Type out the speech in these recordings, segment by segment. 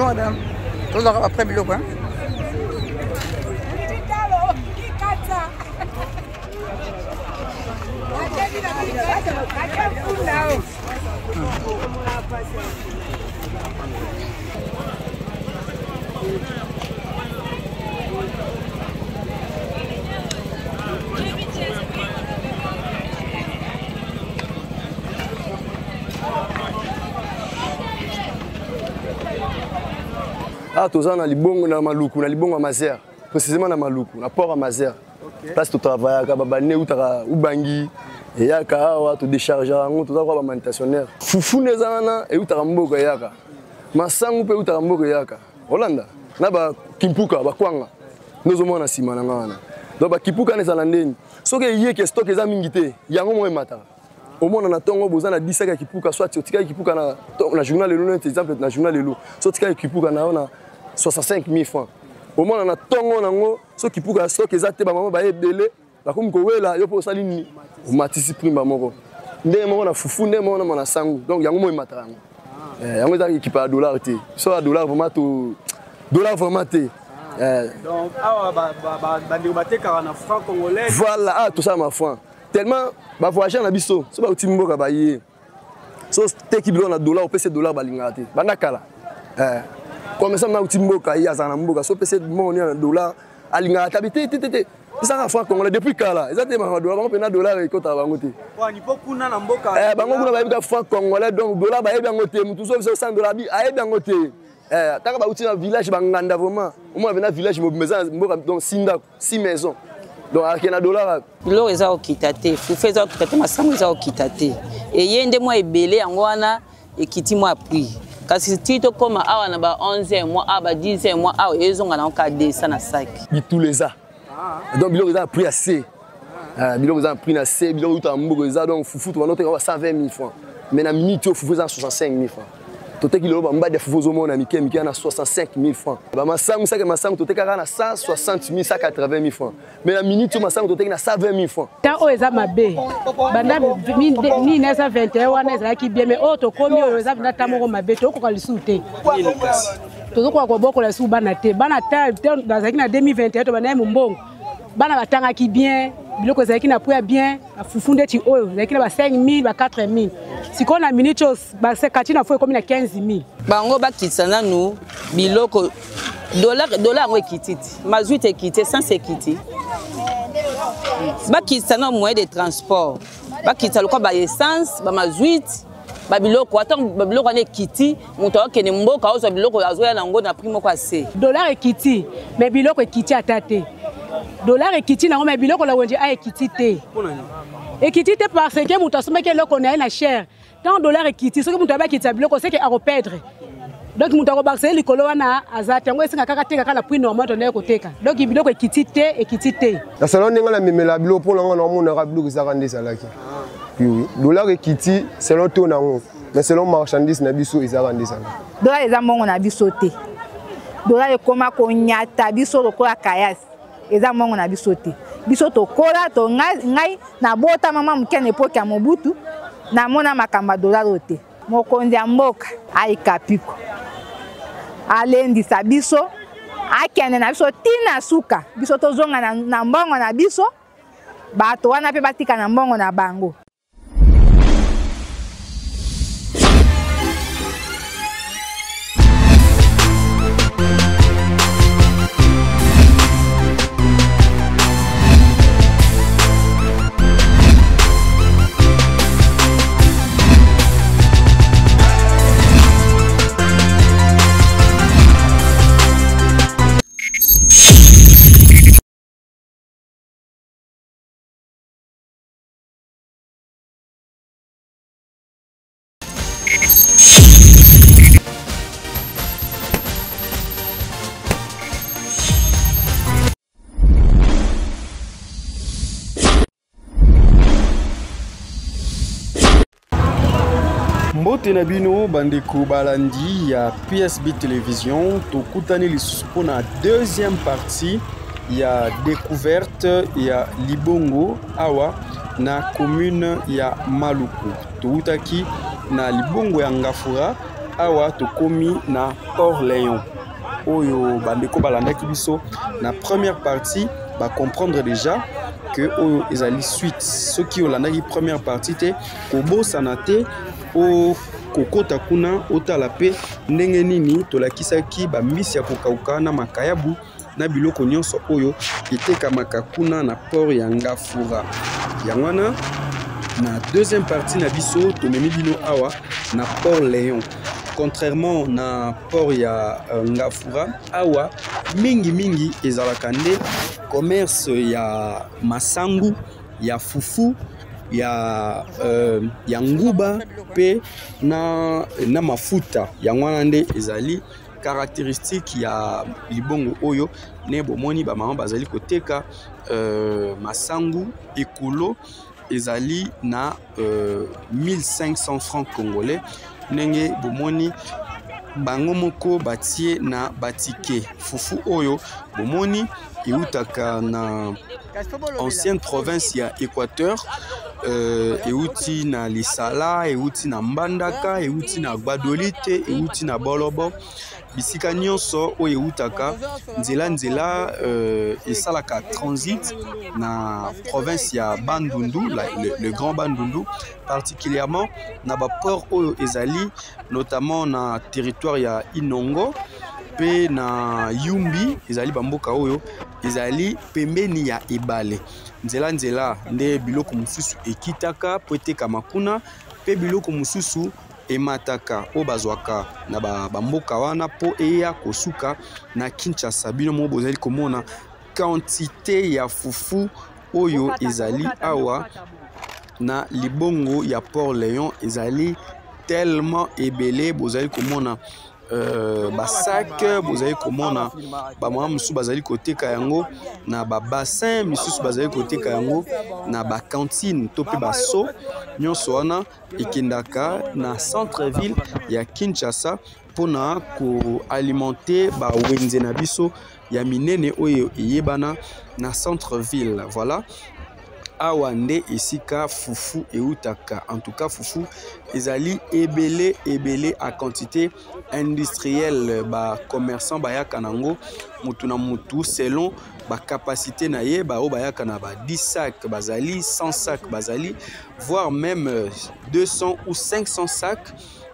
Bon, madame, tozwaka baprès biloko. Ah, toza na libongo na maluku na libongo ya mazer précisément na maluku na port ya mazer okay. Place totravayaka babane eutaka ubangi eyaka awa todéchargeaka yango toza kwa bamanutentionnaire fufu nde eza wana eutaka mboka eyaka masangu mpe eutaka mboka eyaka olanda na bakimpuka bakwanga nde ozomona na nsima na nga wana donc bakipuka wana ezala ndeni soki eyeke stock eza mingi te yango moko emataka omona na ntongo boza na 10 ya kipuka soit otikaki kipuka na, na journal lelo neti exemple na journal lelo so otikaki kipuka na yo na 65 000 francs omona na ntongo nango so kipuka ya stock eza te bamama baye ebele bakomi kowela yo mpo osali nini omatisi primba moko ndenge moko na fufu ndenge moko na mana sangu donc yango moko emataka yango ah. eh, yango eza ekipa ya dollar te so ya dollar vraiment to dollar vraiment te ah. eh. donc awa bandeko batekaka na franc congolais voilà awa ah, tosala ma franc tellement bavoyageur na biso so bauti mboka baye so teki biloko na dollar opesi dollar balingaka te banda kala eh. commerçant na uti mboka ye azala na mboka so opesi mbongo nini na dollar alingaka tabi te te te te ezaka franc congolais depuis kala eza te makambo dollar bango mpena dollar ekotaka bango te eh, bango kuna bayebi ka franc congolais donc dollar bayebi yango te motu so biso 100 dollar bi ayebi yango te eh, taka bauti na village banganda vraiment omona mpena village mobimba eza mboka donc si ndako si maison donc ake na dollar biloko eza kokita te fufu eza kokita te masango eza kokita te eye nde mwa ebele yango wana ekiti mwa prix kasi ti tokóma awa na ba 11 mwa awa ba 10 mwa awa ezonga nango ka 200 na saki bitula eza donc biloko eza na prix ya se ah, biloko eza na prix na se biloko euta na mboka eza donc fufu tobanda oteka ba 120 000 francs mais na minute oyo fufu eza na 65 000 francs toteki lelo bambadi ya fufu ozomona mike mike na 65 000 francs bamasangu sake masangu totekaka na 160 000 180 000 francs mais na minute oyo masangu toteki na 120 000 francs temps oyo eza mabe banda 1921 wana ezalaki bien mais oyo tokomi oyo eza mpenza temps moko mabe tokokoka lisusu te tozokoka kobokola lisusu bana te bana bazalaki na 2021 tobandaki mombongo bana batangaki bien biloko ezalaki na prix ya bien bafufu ndeti oyo ezalaki na ba 5000 ba 4000 sikoyo na minute oyo kati na fo ekomi na 15000 bango bakitisa nanu biloko dollar yango ekiti ti mazuite ekiti essence ekiti bakitisa nanu moyen de transport bakitisa lokola ba essence ba mazuite babiloko ata babiloko wana ekiti moto akokende mboka ozwa biloko azoya na yango na prix moko ase dollar ekiti mais biloko ekiti ata te dollar ekiti nango mais biloko na wenze a ekiti te ekiti te parce que moto asombaki eloko na ye na cher ntango dollar ekiti soki moto abakitisa biloko seke akoperdre donc moto akobakisa ye likolo wana aza te yango esenga kaka teka kaka na prix normal tondaki koteka donc biloko ekiti te ekiti te na salon ndenge namemela biloko mpo na nga naomonaka biloko ezalaka nde ezalaki oui dollar ekiti selon taux nango mais selon marchandise na biso ezalaka nde ezalaka dollar eza mbongo na biso te dollar ekoma konyata biso lokola kayasi eza mbongo na biso te biso tokola to ngai nabotama mwa moke na epoke ya mobutu namona makambo ya dollar oyo te mokonzi ya mboka ayika piko alendisa biso akende na biso ntina suka biso tozonga na, na mbongo na biso bato wana mpe batika na mbongo na bango. Mbote na bino bandeko balandi ya PSB Television, tokutani lisusu mpona deuxième partie ya découverte ya libongo awa na commune ya Maluku. Towutaki na libongo ya Ngafura. Awa tokomi na Port Léon. Oyo bandeko balandaki biso na première partie ba comprendre déjà que oyo ezali suite. Soki olandaki première partie te, kobosana te o kokota kuna otala pe ndenge nini tolakisaki ba mbisi ya kokauka na makayabu na biloko nyonso oyo etekamaka kuna na port ya Ngafura. Yango wana na deuxième partie na biso tomemi bino awa na port Léon. Contrairement na port ya Ngafura, awa mingi mingi ezalaka nde commerce ya masangu, ya fufu, ya nguba pe na mafuta. Yango wana nde ezali caractéristique ya libongo oyo ne bomoni ba mama bazali koteka masangu ekolo ezali na 1500 francs congolais ndenge bomoni bango moko batie na batike. Fufu oyo bomoni eutaka na ancienne province ya Équateur, euti na Lisala, euti na Mbandaka, euti na Gbadolite, euti na Bolobo. Bisika nyonso oyo eutaka nzela nzela esalaka transit na province ya Bandundu, le grand Bandundu, particulièrement na ba port oyo ezali notamment na territoire ya Inongo pe na Yumbi, ezali bamboka oyo ezali pembeni ya ebale. Nzela nzela nde biloko mosusu ekitaka po etekama kuna, pe biloko mosusu emataka oyo bazwaka na bamboka wana po eya kosuka na Kinshasa. Bino moko bozali komona quantité ya fufu oyo ezali awa na libongo ya Port Léon, ezali tellement ebele. Bozali komona basac, bozali komona ba mama mosusu bazali koteka yango na ba bassin, misusu bazali koteka yango na ba cantine to pe baso. Nyonso wana ekendaka na centre-ville ya Kinshasa mpona koalimenter ba wenze na biso ya minene oyo eyebana na centre-ville. Voilà, awa nde esika fufu eutaka. En tout cas fufu ezali ebele ebele à quantité industrielle. Ba commerçant bayaka nango mutu na mutu selon ba capacité na ye. Ba oyo bayaka na ba 10 sacs bazali, 100 sacs bazali, voire même 200 ou 500 sacs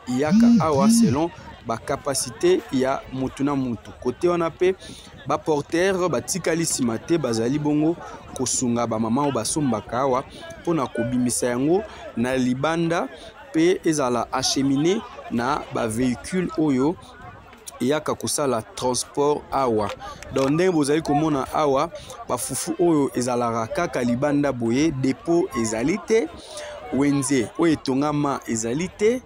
eyaka awa selon ba capacité ya mutu na mutu. Côté wana pe ba porteur batikali nsima te, bazali bongo kosunga ba mama oyo basombaka awa mpona kobimisa yango na libanda pe ezala acheminé na ba véhicule oyo eyaka kosala transport awa. Donc ndenge bozali komona awa bafufu oyo ezalaka kaka libanda boye, dépôt ezali te, wenze oyo etongama ezali te.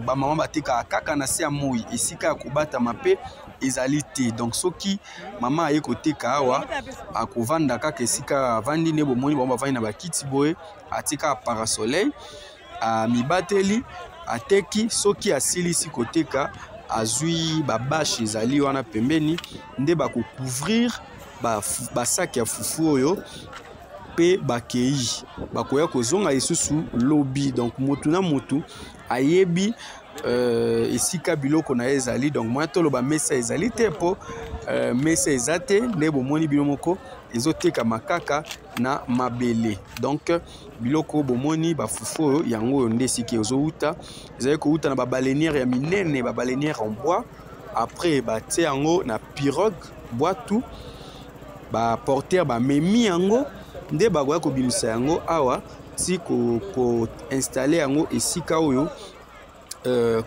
Ba mama batekaka kaka na se ya moi, esika ya kobatama pe ezali te. Donc soki mama aye koteka awa akovanda kaka esika avandi, nde bomoni bango bavandi na bakiti boye, atika parasoleil, amibateli, ateki. Soki asilisi koteka azwi ba bâche ezali wana pembeni nde bakocouvrir ba sac ya fufu oyo pe bakei bakoya kozonga lisusu lobi. Donc motu na motu ayebi esika biloko na ye ezali. Donc moya toloba mesa ezali te po mesa eza te, nde bomoni bino moko ezotekama kaka na mabele. Donc biloko bomoni bafufu oyo yango oyo nde esika ezowuta, ezali kowuta na ba baleinière ya minene, ba baleinière en bois. Après batie yango na pirogue bwatu, ba porteur bamemi yango nde bakoya kobimisa yango awa ti ko installer yango esika oyo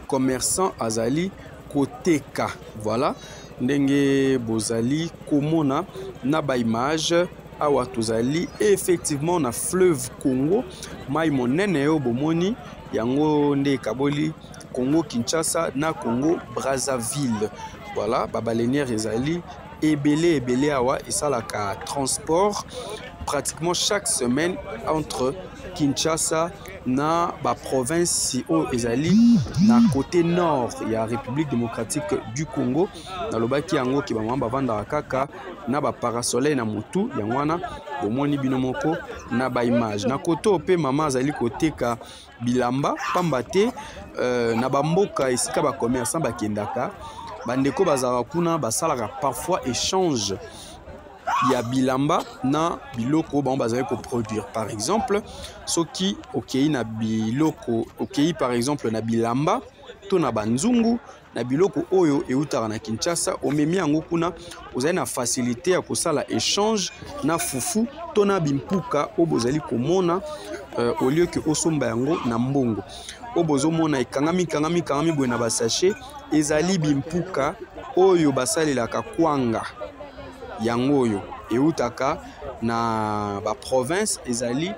commerçant azali koteka. Voilà ndenge bozali komona na ba image awa, tozali effectivement na fleuve Congo, mai monene oyo bomoni yango nde ekaboli Congo Kinshasa na Congo Brazzaville. Voilà, ba baleinière ezali ebele ebele awa, esalaka transport. pratiquement chaque semaine entre Kinshasa na ba province oyo ezali na côté nord ya République démocratique du Congo. Nalobaki yango ke bamama bavandaka kaka na ba parasoleil na motu, yango wana bomoni bino moko na ba image. Na koto oyo mpe mama azali koteka bilamba, pamba te na bamboka esika ba commerçant bakendaka, bandeko bazalaka kuna basalaka parfois échange ya bilamba na biloko bango bazali koproduire. Par exemple soki okei na biloko, okei par exemple na bilamba to na banzungu na biloko oyo eutaka na Kinshasa, omemi yango kuna, ozali na facilité ya kosala échange na fufu to na bimpuka oyo bozali komona au lieu que osomba yango na mbongo. Oyo bozomona ekangami, kangami, kangami boye na ba sachet, ezali bimpuka oyo basalelaka kwanga. Yango oyo eutaka na ba province, ezali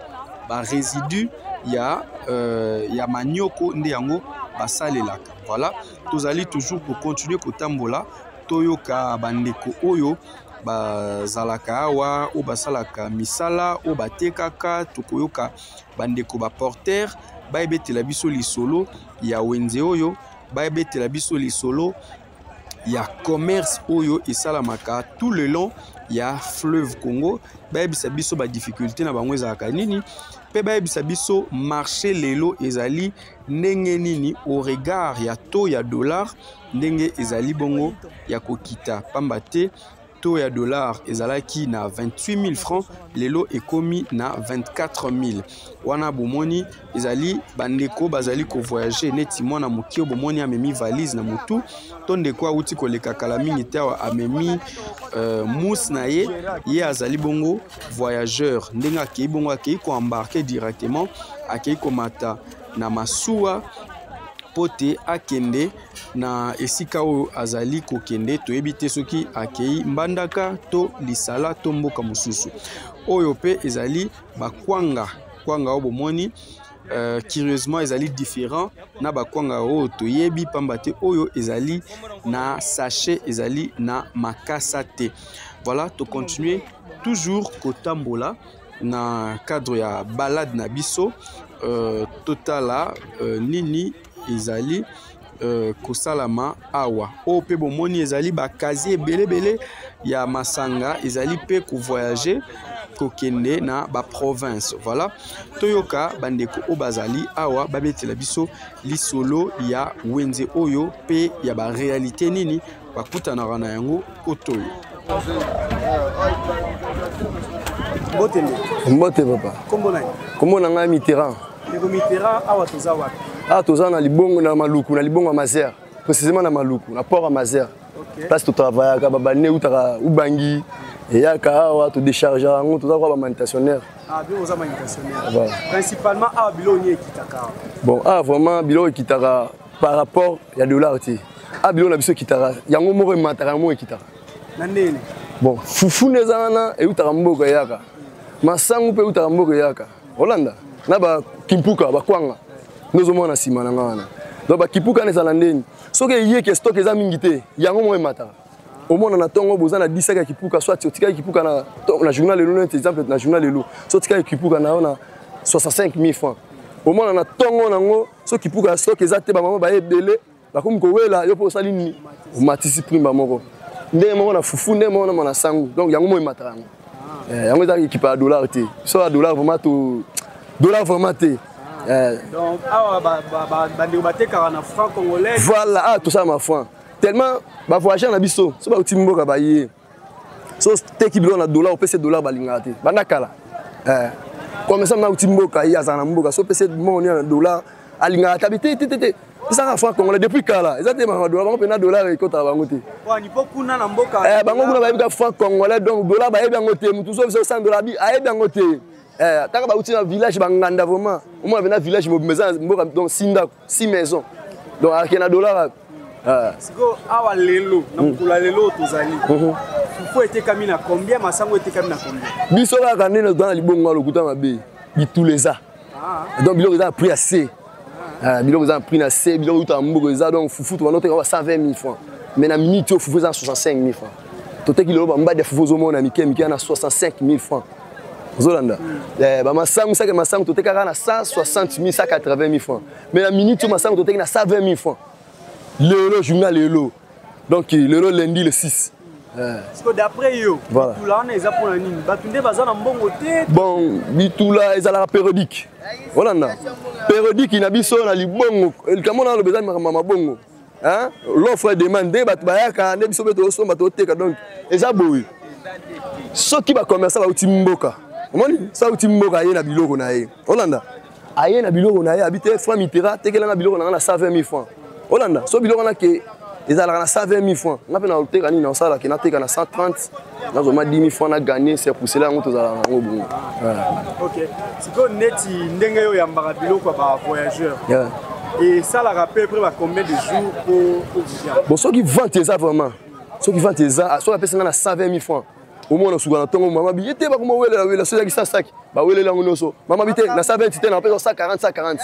ba résidu ya manioko nde yango basalelaka. Voilà, tozali toujours ko continuer kotambola, toyoka bandeko oyo bazalaka awa, oyo basalaka misala, oyo batekaka, tokoyoka bandeko ba porteur bayebetela biso lisolo ya wenze oyo, bayebetela biso lisolo ya commerce oyo esalamaka tout le long ya fleuve Congo, bayebisa biso ba difficulté na bango ezalaka nini, pe bayebisa biso marché lelo ezali ndenge nini au regard ya taux ya dollar ndenge ezali bongo ya kokita, pamba te taux ya dollar ezalaki na 28 000 francs, lelo ekomi na 24 000. Wana bomoni ezali bandeko bazali kovoyager neti mwana moke oyo bomoni amemi valise na motu, to ndeko awuti koleka kala mingi te awa amemi mousse na ye, ye azali bongo voyageur. Ndenge akei bongo, akei koembarquer directement, akei komata na masuwa po te akende na esika oyo azali kokende. Toyebi te soki akei Mbandaka to Lisala to mboka mosusu. Oyo pe ezali bakwanga, kwanga oyo bomoni curieusement ezali différent na bakwanga oyo toyebi, pamba te oyo ezali na sachet, ezali na makasa te. Voilà, to continuer toujours kotambola na cadre ya balade na biso, totala nini ezali kosalama awa. Oyo pe bomoni ezali bakazi ebelebele ya masanga, ezali pe kovoyager kokende na ba province. Voilà, toyoka bandeko oyo bazali awa babetela biso lisolo ya wenze oyo pe ya ba réalité nini bakutanaka na yango kotoyo. Mbote nde. Mbote papa. Kombo nani? Kombo na ngai Mitterrand. Ndeko Mitterrand, awa toza wapi? Awa toza na libongo na Maluku, na libongo ya Mazer, précisément na Maluku, na port ya Mazer. Place totravaillaka, ba bane utaka Ubangi, eyaka awa to décharger yango, toza kwa ba manutentionnaire. Ah, bien oza manutentionnaire. Voilà. Principalement awa biloko nini ekitaka awa? Bon, awa vraiment biloko ekitaka par rapport ya dollar te. Awa biloko na biso ekitaka, yango moko emataka, yango moko ekitaka. Na ndeni? Bon, fufu nde eza wana eutaka mboka eyaka. Masangu mpe eutaka mboka eyaka. Olanda na ba kimpuka, ba kwanga. Ndozo mona nsima na nga wana. Donc ba kimpuka na ezala ndeni. Soki eyeke stock eza mingi te, yango moko emataka. Omona na tongo boza na 10 sacs ya kipuka, soit otikaki kipuka na to, na journal lelo, neti exemple na journal lelo. Soit otikaki kipuka na yo na 65 000 francs. Omona na tongo nango, soki kipuka ya stock eza te, ba mama ba ebele, bakomi kowela, yo mpo osali nini? Omatisi prime moko. Ndenge moko na fufu, ndenge moko na mwana sangu. Donc yango moko emataka yango. Yango eza équipe ya dollar te. So ya dollar vraiment to dollar vraiment te. Donc awa bandeko batekaka na franc congolais. Voilà, ah tout ça ma franc. Tellement ba voyageur na biso, so ba uti mboka ba ye. So teki biloko na dollar, opese dollar balingaka te. Banda kala. Comme ça na uti mboka ye azana mboka, so pese mbongo na dollar alingaka tabi te te te te. Ezaka franc congolais depuis kala. Eza te ma dollar, bango pe na dollar ekota bango te. Wa ni po kuna na mboka. Bango kuna bayebi ka franc congolais, donc dollar bayebi yango te. Mutu so biso 100 dollar bi ayebi yango te. Taka ba uti na village ba nganda vraiment. Au moins na village mo meza mboka donc 6 ndako, 6 maisons. Donc ake na dollar. Siko awa lelo na mokolo lelo tozali. Fufu etekami na combien, masango etekami na combien? Biso kaka ndenge toza na libongo ya lokuta mabe. Bituleza. Donc biloko eza na prix ya C. Biloko eza na prix na C, biloko euta na mboka eza donc fufu tobanda koteka ba 120 000 francs. Mais na minute oyo fufu eza na 65 000 francs. Toteki lelo ba mbadi ya fufu ozomona mike mike na 65 000 francs. Ozolanda eh, bamasangu, saki ya masangu totekaka na 160 000, 180 000 francs, mais na minute oyo masangu toteki na 120 000 francs lelo, journal lelo, donc lelo lundi le 6. Parce que d'après yo, Voilà. bitula wana eza mpona nini? Bato nde baza na mbongo te? Bon, bitula ezalaka périodique. Olanda, périodique na biso na libongo, likambo na aloba eza makambo ya mabongo. Hein? L'offre et demande, nde bato bayaka, nde biso mpe tozosomba, toteka. Donc eza boye, soki bacommerçant bauti mboka, omoni so auti mboka, aye na biloko na ye. Olanda, aye na biloko na ye, abi te franc mitera, tekelanga biloko na nga na 120 000 francs. Olanda, so biloko wana ke ezalaka na 120 000 francs, nga mpe nateka nini, nasala ke nateka na 130, nazoma 10 000 francs na gagné. C'est pour cela yango tozalaka yango bongo. Ok, sikoyo neti ndenge oyo oyambaka biloko ya bavoyageur, esalaka peu près ba combien de jours po ovia? Bon, soki vente eza vraiment, soki vente eza, soki apesi nga na 120 000 francs, omona osuka na ntongo, mama bi ye te, bakoma welela wela. So ezalaki 100 saki, bawelela yango nyonso. Mama bi te na 120 te, na apesa 140, 140,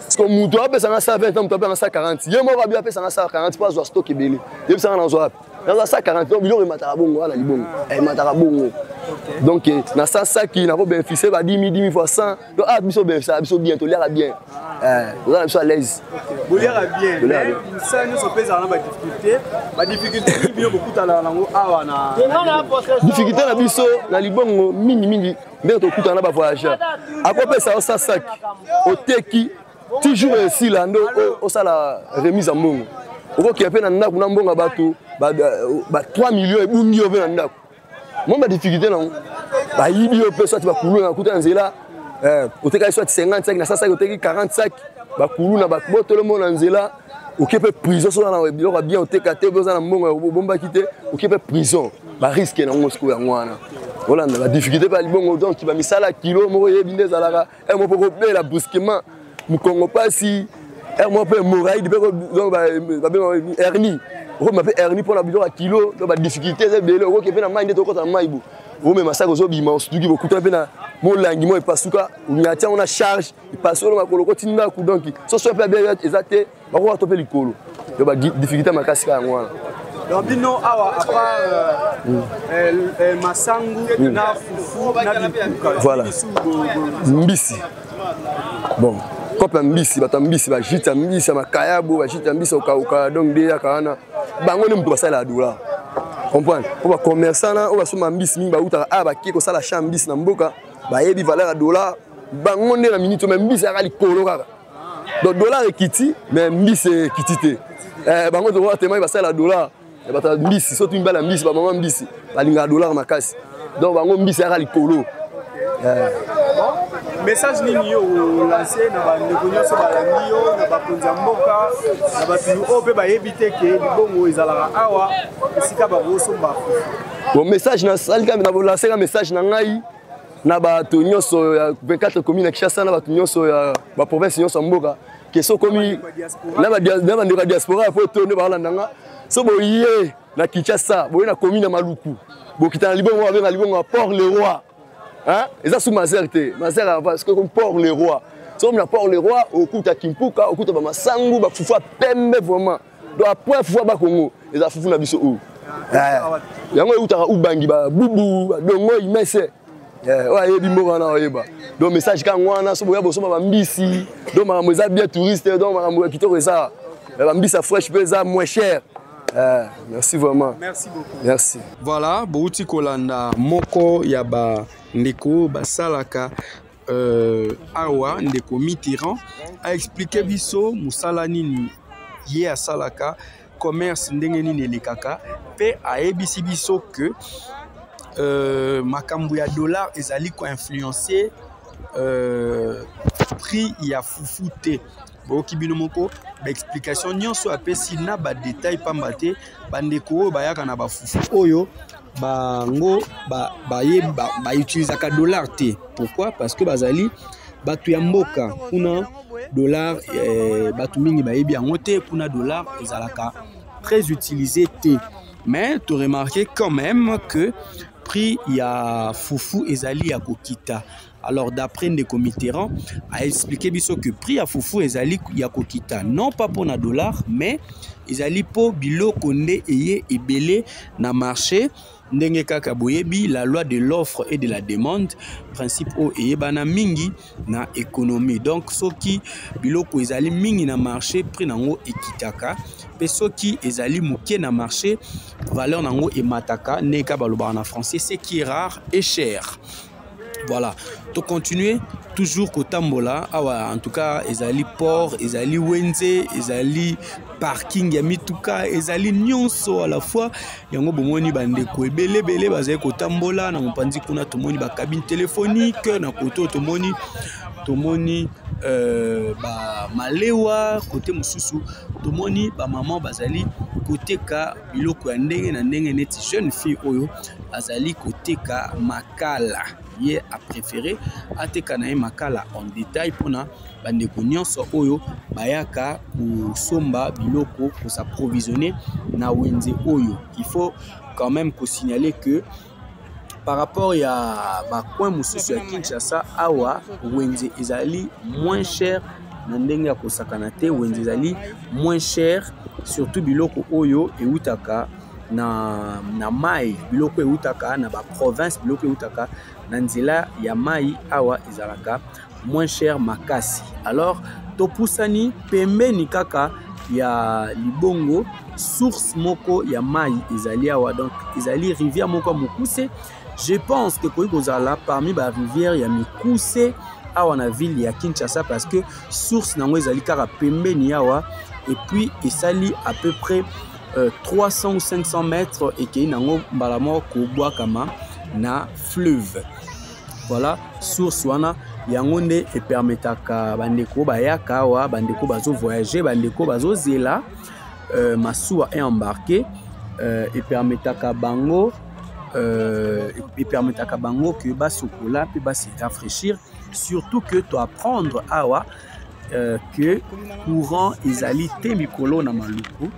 parce que moto apesa nga 120 na moto apesa nga 140, ye moko abi apesa nga 140 mpo azwa stock ebele. Yebisanga nazwa wapi? Nazwa 140. Donc biloko emataka bongo wana, libongo emataka bongo. Donc na 100 saki nakobénéficie ba 10 000, 10 000 fois 100. Donc ah, biso bénéficiaka biso bien, toliaka bien, toza na biso à l'aise. Boliaka bien? Boliaka bien. Misala nyonso mpe ezala na badifficulté. Badifficulté nini bino bokutana nango awa na? Difficulté na biso na libongo, mingimingi ndenge tokutana na bavoyageur, akopesa yo 100 saki, oteki, toujours esila nde osala remise ya mbongo. Okokea mpe na ndako na mbongo ya bato ba 3 millions ebungi yo mpe na ndako. Mo badifficulté nango, bayibi yo mpe, soit bakulu na kuta na nzela, otekaki soit 50 saki na 100 saki, oteki 40 saki, bakulu na botolo mo na nzela, oke mpe prison. Soki na biloko ya bien oteka te, oza na mbongo obombaki te, oke mpe prison. Barisque nango sikoyo yango wana. Olanda, badifficulté mpe ya libongo. Donc bamisala kilo moko oyebi nde ezalaka heure moko kobela brusquement, mokongo mpasi, heure moko mpe hémorroïde mpe, donc babengaka hernie, okoma mpe hernie mpona biloko ya kilo. Donc badifficulté eza ebele. Okoki mpe na mai nde tokota na mai bo omema saki, ozobima, osutuki, bokuta mpe na molangi mo epasuka, onyati yango na charge, epasolo makolo, okoti ndako. Donc soso mpe abe eza te, bakoka to mpe likolo. Donc badifficulté makasi kaka yango wana. Donc bino awa, à part masangu na fufu na bikuka, Voilà. bisu Mbisi, bon, kope ya mbisi, bato ya mbisi, bajite ya mbisi ya makayabo, bajite ya mbisi ya okauka. Donc nde yaka wana, bango nde moto basalelaka dollar, comprendre? Mpo bacommerçant na oyo basomba mbisi mingi bautaka awa, bake kosala champ mbisi na mboka, bayebi valeur ya dollar. Bango nde na minute, mais mbisi yaka likolo kaka. Donc dollar ekiti, mais mbisi ekiti te. Bango tokoka temaki basalela dollar. Bato ya mbisi, surtout mibali ya mbisi, bamama mbisi balingaka dollar makasi. Donc bango mbisi yaka likolo. Message nini yo olance na bandeko nyonso balandi yo, na bakonzi ya mboka, na bato oyo mpe bayebi te ke libongo ezalaka awa, esika bakosomba fufu? Bon, message nasali kaka, nalanse ka message na ngai na bato nyonso ya 24 commune ya Kinshasa, na bato nyonso ya baprovince nyonso ya mboka, ke so okomi na bandeko ya diaspora ya poto nde baolanda nga, so boye na Kinshasa, boye na commune ya Maluku, bokita na libongo babenga libongo ya Port le Roi. Hein? Eza sous Mazer te, Mazer avant, soki okomi Port le Roi, soki na Port le Roi, okuta kimpuka, okuta bamasangu, bafufu ya pembe vraiment. Donc après fufu ya bakongo eza fufu na biso oyo. Yango eutaka Ubangi, babubu, badongo, imese oyo ayebi mboka wana oyeba. Donc message kaka wana, so boya bosomba bambisi. Donc makambo eza bien, touriste, donc makambo ya kitoko eza, bambisi ya fresh mpe eza moins cher. Merci vraiment. Merci beaucoup. Merci. Voilà, bouti kolanda moko ya ba ndeko basalaka awa, ndeko Mitterrand a expliqué biso mosala nini ye asalaka, commerce ndenge nini elekaka, mpe ayebisi biso ke makambo ya dollar ezali koinfluence prix ya fufu te. Boyoki bino moko baexplication nyonso apesi na badetail, pamba te bandeko oyo bayaka na bafufu oyo, bango bautilisaka ba, ba dollar te. Pourquoi? Parce que bazali bato ya mboka kuna, dollar bato mingi bayebi yango te. Kuna dollar ezalaka très utilisé te, mais tu remarqué quand même que Prix ya fufu ezali ya kokita. Alors d'après ndeko Mitterrand a expliqué biso que prix ya fufu ezali ya kokita non pas pour na dollar mais ezali po biloko nde eye ebele na marché. Ndenge kaka boyebi la loi de l'offre et de la demande, principe oyo eyebana mingi na économie. Donc soki biloko ezali mingi na marché, prix nango ekitaka, pe soki ezali moke na marché, valeur nango emataka. Ndenge balobaka na français, ce qui est rare est cher. Voilà, to continuer toujours kotambola awa. En tout cas ezali port, ezali wenze, ezali parking ya mituka, ezali nyonso à la fois. Yango bomoni bandeko ebele ebele bazali kotambola na mopanzi kuna, tomoni ba cabine téléphonique na koto, tomoni ba malewa kote mosusu, tomoni ba maman bazali koteka biloko ya ndenge na ndenge, neti jeune fille oyo azali koteka makala. Ye a préféré ateka na ye makala en détail mpona bandeko nyonso oyo bayaka kosomba biloko, kosapprovisionner na wenze oyo. Il faut quand même kosignaler que par rapport ya ba coin mosusu ya Kinshasa, awa wenze ezali moins cher na ndenge ya kosakana te. Wenze ezali moins cher, surtout biloko oyo eutaka na mai, biloko eutaka na ba province, biloko eutaka na nzela ya mai, awa ezalaka moins cher makasi. Alors topusani pembeni kaka ya libongo, source moko ya mai ezali awa, donc ezali rivière moko ya mokuse. Je pense que koki kozala parmi ba rivière ya mikuse awa na ville ya Kinshasa, parce que source nango ezali kaka pembeni awa, et puis esali à peu près 300 ou 500 mètres ekei nango mbala moko kobwakama na fleuve. Voilà, source wana yango nde epermetaka bandeko bayaka awa, bandeko bazo voyager, bandeko bazozela masuwa e embarqué epermetaka bango ke basokola mpe base rafraîchir, surtout que to apprendre awa que courant ezali te mikolo na Maluku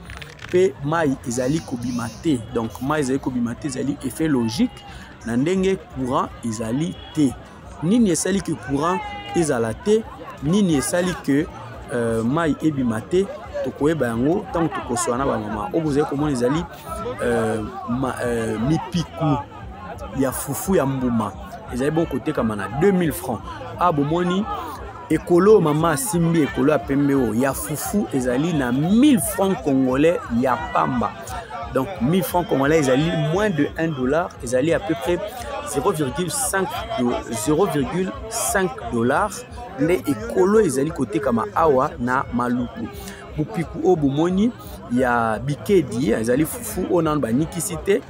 pe mai ezali kobima te. Donc mai ezali kobima te ezali effet logique na ndenge courant ezali te. Nini esali ke courant ezala te, nini esali ke mai ebima te, tokoyeba yango ntango tokoswana ba mama. Oyo bozali komona ezali mipiku ya fufu ya mbuma, ezali bon kotekama na 2000 francs. A bomoni ekolo mama asimbi ekolo ya pembe oyo ya fufu ezali na 1000 francs congolais ya pamba. Donc 1000 francs congolais ezali moins de 1 dollar, ezali à peu près 0,5 dollar nde ekolo ezali kotekama awa na Maluku. Mopiku oyo bomoni ya bikedi ezali fufu oyo nanu banikisi te,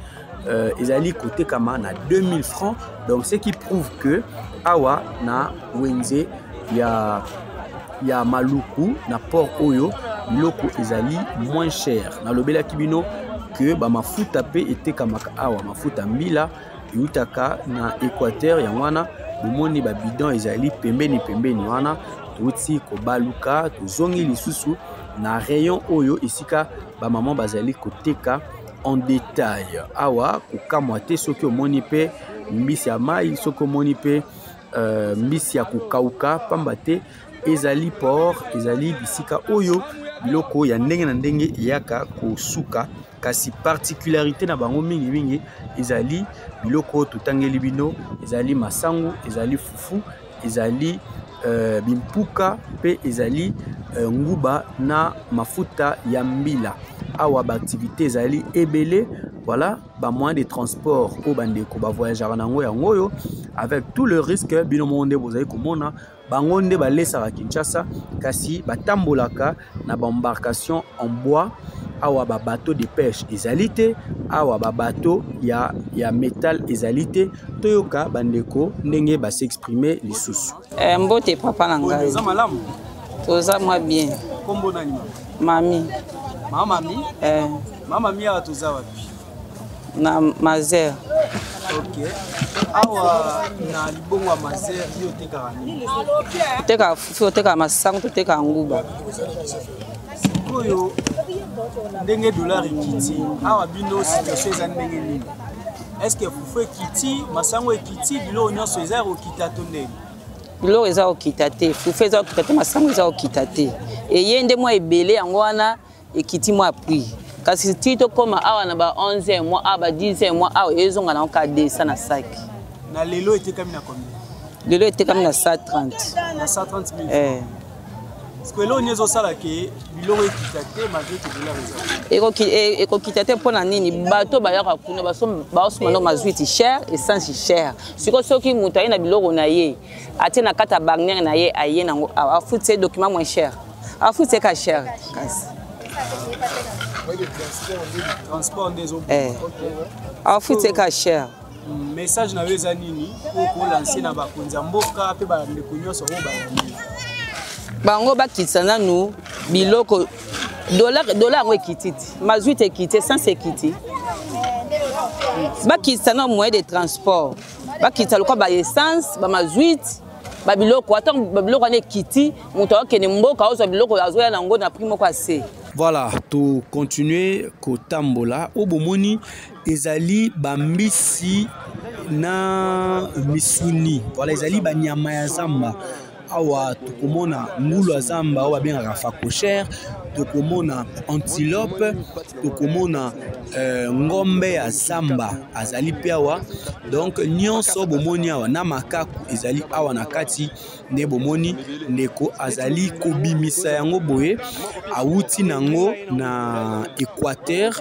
ezali kotekama na 2000 francs. Donc ce qui prouve que awa na wenze ya Maluku na port oyo biloko ezali moins cher. Nalobelaki bino que ba mafuta pe etekamaka awa, mafuta mbila eutaka na Équateur, yango wana bomoni ba bidon ezali pembeni pembeni wana. Touti kobaluka, tozongi lisusu na rayon oyo esika ba maman bazali koteka en détail. Awa kokamwa te soki omoni pe mbisi ya mai, soki omoni pe mbisi ya kokauka, pamba te ezali port, ezali bisika oyo biloko ya ndenge na ndenge eyaka kosuka. Kasi particularité na bango mingi mingi ezali biloko totangeli bino, ezali masangu, ezali fufu, ezali bimpuka pe ezali nguba na mafuta ya mbila. Awa ba activité ezali ebele. Voilà ba moyen de transport oyo bandeko ba voyageaka nango yango oyo avec tout le risque. Bino moko nde bozali komona bango nde balesaka Kinshasa, kasi batambolaka na ba embarcation en bois. Awa ba bateau de pêche ezali te, awa ba bateau ya métal ezali te. Toyoka bandeko ndenge ba s'exprimer lisusu. Mbote papa na ngai. Oza malamu? Toza mwa bien. Kombo nani mama? Mami. Mama mami? Mama mami awa toza wapi? Na Mazer. Ok. Awa na libongo ya Mazer, yo otekaka nini? Totekaka fufu, totekaka masangu, totekaka nguba. Sikoyo ndenge dollar ekiti, awa bino situation eza ndenge nini? Est ce que fufu ekiti, masango ekiti, biloko nyonso eza ya kokita to ndenge? Biloko eza kokita te, fufu eza kokita te, masango eza kokita te. Eye nde mwa ebele yango wana ekiti mwa prix. Kasi ti tokóma awa na ba 11 mwa awa ba 10 mwa awa ezonga nango ka 200 na saki. Na lelo etekami na combien? Lelo etekami na 130. Na 130 000. Eh. Sikoyo eloko nini ezosala ke biloko ekita te malgré ke dollar eza? Ekokita te mpo na nini? Bato bayaka kuna baosomba ndo mazwiti cher, essence cher. Sikoyo soki moto aye na biloko na ye, atie na kati ya barnière na ye, aye nango awa, afuti ye document moins cher, afuti ye ka cher kasi. Transport nde ezo. Afuti ye ka cher. Message na yo eza nini oyo kolanse na bakonzi ya mboka mpe bandeko nyonso oyo balandi bango? Bakitisa nanu biloko, dollar yango ekiti ti, mazwiti ekiti, essence ekiti. Bakitisa nanu moyen de transport, bakitisa lokwa ba essence, bamazwiti, babiloko. Ata babiloko wana ekiti, moto akokende mboka, azwa biloko, azoya nango na prix moko ase. Voilà, to continuer kotambola. Oyo bomoni ezali bambisi na misuni. Voilà, ezali banyama ya zamba. Awa tokomona ngulu ya zamba oyo babengaka phacochère, tokomona antilope, tokomona ngombe ya zamba azali mpe awa. Donc nyonso bomoni awa na makaku ezali awa na kati. Nde bomoni ndeko azali kobimisa yango boye, awuti nango na Équateur,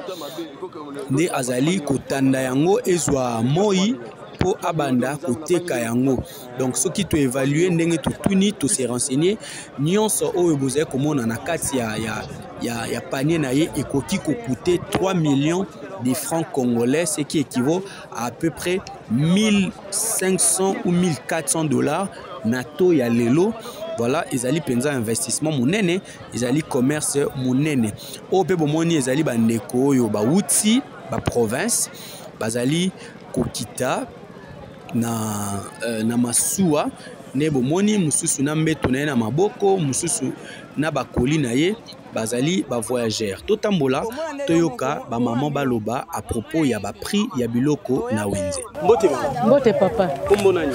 nde azali kotanda yango ezwa moi mpo abanda koteka yango. Donc soki toévalue ndenge totuni, tose renseigner, nyonso oyo bozali komona na kati ya panier na ye ekoki kokute 3 millions de francs congolais, ce qui équivaut à à peu près 1500 ou 1400 dollars na taux ya lelo. Voilà, ezali mpenza investissement monene, ezali commerce monene. Oyo mpe bomoni ezali bandeko oyo bawuti ba province, bazali kokita na masuwa. Nde bomoni mosusu na mbeto na ye na maboko, mosusu na bakoli na ye, bazali ba voyageurs. Totambola, toyoka ba maman baloba à propos ya ba prix ya biloko na wenze. Mbote mama. Mbote papa. Kombo nani?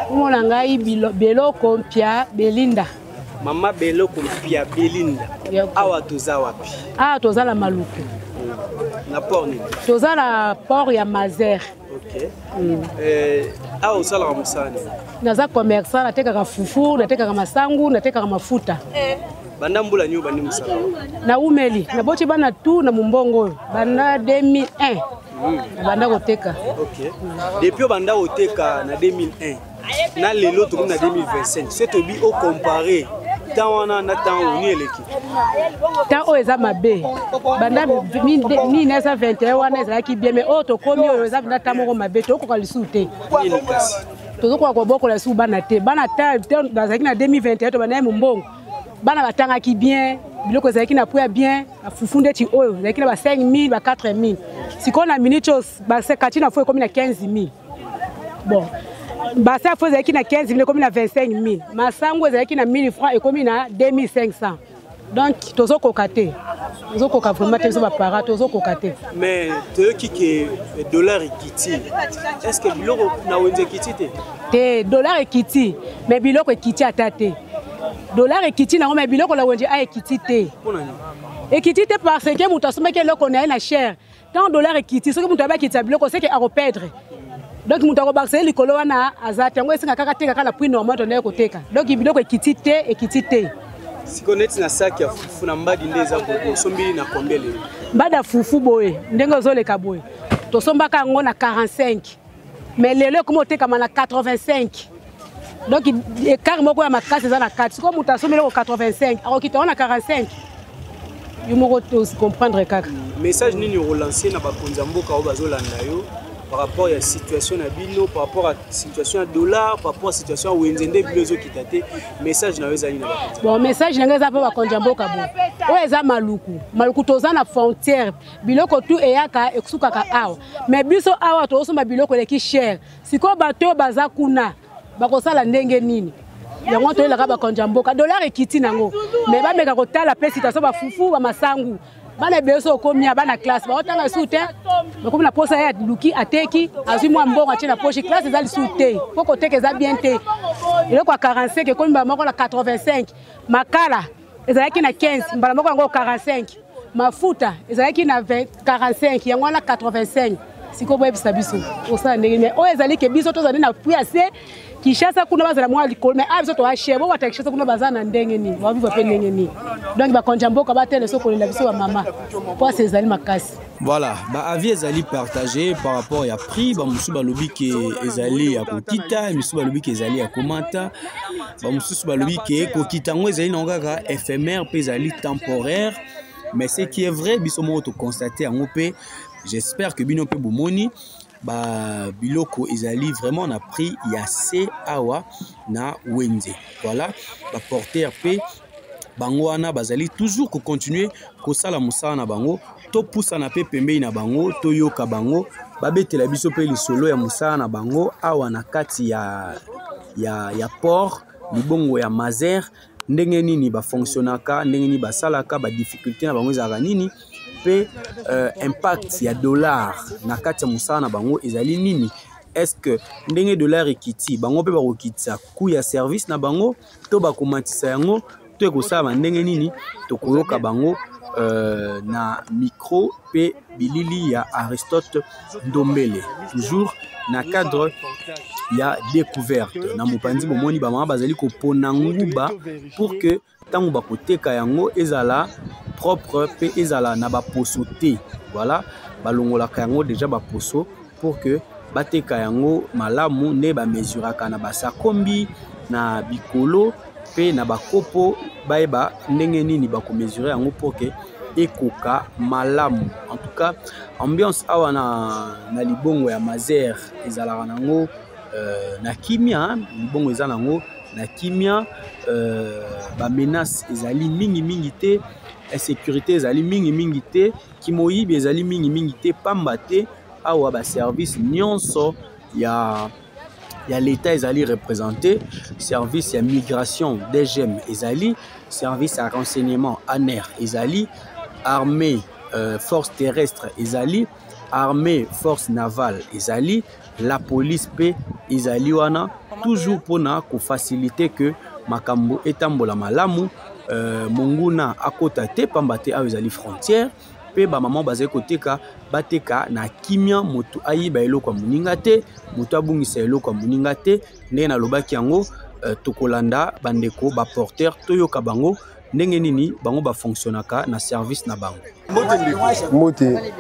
Kombo na ngai Beloko Mpia Belinda. Mama Beloko Mpia Belinda. Awa toza wapi? Awa toza na Maluku. Na port nini? Toza na port ya Mazer. Ok. Awa osalaka mosala nini? Naza commerçant, natekaka fufu, natekaka masangu, natekaka mafuta. Banda mbula nini obandi mosala? Naumeli, naboti bana tu na mombongo oyo banda 2001 nabanda koteka. Ok. Depuis obanda koteka na 2001 na lelo tokomi na 2025, so tobi ocompare temps wana na temps oyo, nini eleki? Temps oyo eza mabe. Banda 1921 wana ezalaki bien, mais oyo tokomi oyo eza mpenza temps moko mabe, tokokoka lisusu te. Nini kasi? Tozokoka kobokola lisusu bana te. Bana bazalaki na 2021, tobanda ye mombongo, bana batangaki bien, biloko ezalaki na po ya bien. Bafufu ndeti oyo ezalaki na ba 5000, ba 4000. Sikoyo na minute oyo kati na fo ekomi na 15000. Bon, basa fo ezalaki na 15000, ekomi na 25000. Masango ezalaki na 1000 francs, ekomi na 2500. Donc tozokoka te, tozokoka vraiment te. Biso bapara tozokoka te. Mais toyoki ke dollar ekiti, est ce que biloko na wenze ekiti te? Te, dollar ekiti, mais biloko ekiti ata te. Dollar ekiti nango, mais biloko na wenze a ekiti te. Ekiti te parce que moto asombaki eloko na ye na cher. Tant dollar ekiti, soki moto abakitisa biloko, seke akoperdre. Donc moto akobakisa ye likolo wana aza te. Yango esenga kaka teka kaka na prix normal tondaki koteka. Donc biloko ekiti te, ekiti te. Sikoyo neti na saki ya fufu na mbadi nde eza boye, osombili na combien lelo? Mbadi ya fufu boye ndenge ozoleka boye, tosombaka yango na 45, mais lelo ekomi otekama na 85. Donc écart moko ya makasi eza na kati. Sikoyo moto asombi eloko 85, akokita yango na 45, yo moko comprendre kaka. Message nini okolanse na bakonzi ya mboka oyo bazolanda yo par rapport ya situation na bino, par rapport à situation ya dollar, par rapport à situation ya wenze nde bilo ezokita te? Message na yo ezali na bakonzi? Bon, message na ngai eza mpo bakonzi ya mboka boye, oyo eza Maluku. Maluku toza na frontière, biloko tu eyaka esukaka awa, mais biso awa tozosomba biloko eleki cher. Sikoyo bato oyo baza kuna bakosala ndenge nini? Yango toyelaka bakonzi ya mboka, dollar ekiti nango, mais bameka kotala mpe situation bafufu, bamasangu. Bana ebele so okomi ya bana classe baotanga lisusu te, bakomi na posa ye aluki ateki azwi mwa mbongo atie na poche. Classe eza lisusu te mpo koteka eza bien te. Eloko ya 45 ekomi mbala moko na 85. Makala ezalaki na 15, mbala moko yango 45. Mafuta ezalaki na 45, yango wana 85. Sikoyo boyebisa biso osala ndenge nini? Oyo ezali ke biso tozali na prix ya se. Kinshasa kuna bazala mwa likolo, mais awa biso toza cher. Bowata Kinshasa kuna baza na ndenge nini, bavivre mpe ndenge nini? Donc bakonzi ya mboka batele so kolela biso bamama, mpasi ezali makasi. Voilà, ba avis ezali partagé par rapport ya prix. Bamosusu balobi ke ezali ya kokita, misusu balobi ke ezali ya komata, bamosusu balobi ke kokita yango ezali nango kaka éphémère mpe ezali temporaire. Mais ce qui est vrai, biso moko toconstate yango mpe j'espère que bino mpe bomoni ba biloko ezali vraiment na prix ya se awa na wenze. Voilà, ba porteur mpe bango wana bazali toujours kocontinue kosala mosala na bango. Topusana mpe pembeni na bango, toyoka bango babetela biso mpe lisolo ya mosala na bango awa na kati ya port libongo ya Mazer, ndenge nini bafonctionnaka, ndenge nini basalaka, badifficulté na bango ezalaka nini, mpe impact ya dollar na kati ya mosala na bango ezali nini. Est-ce que ndenge dollar ekiti, bango mpe bakokitisa coût ya service na bango to bakomatisa yango to ekosalama ndenge nini? Tokoyoka bango na micro mpe bilili ya Aristote Ndombele, toujours na cadre ya découverte. Na mopanzi bomoni bamama bazali kopona nguba pour que ntango bakoteka yango ezala propre mpe ezala na baposo te. Voilà, balongolaka yango déjà baposo pour que bateka yango malamu, nde bamesuraka na basakombi, na bikolo mpe na bakopo, bayeba ndenge nini bakomesure yango pour que ekoka malamu. En tout cas, ambiance awa na libongo ya Mazer ezalaka nango na kimia, libongo eza nango na kimia, bamenace ezali mingimingi te, insécurité ezali mingimingi te, kimoyibi ezali mingimingi te, pamba te awa baservice nyonso ya l'État ezali représenté. Service ya migration DGM ezali, service ya renseignement ANR ezali, armée force terrestre ezali, armée force navale ezali, la police mpe ezali wana toujours mpona kofacilite que makambo etambola malamu, monguna akota te, pamba te awa ezali frontière. Mpe bamama bazali koteka, bateka na kimia, moto ayiba eloko ya moninga te, moto abungisa eloko ya moninga te. Ndenge nalobaki yango, tokolanda bandeko baporteur, toyoka bango ndenge nini bango bafonctionnaka na service na bango. Mbote ndeko. Mbote.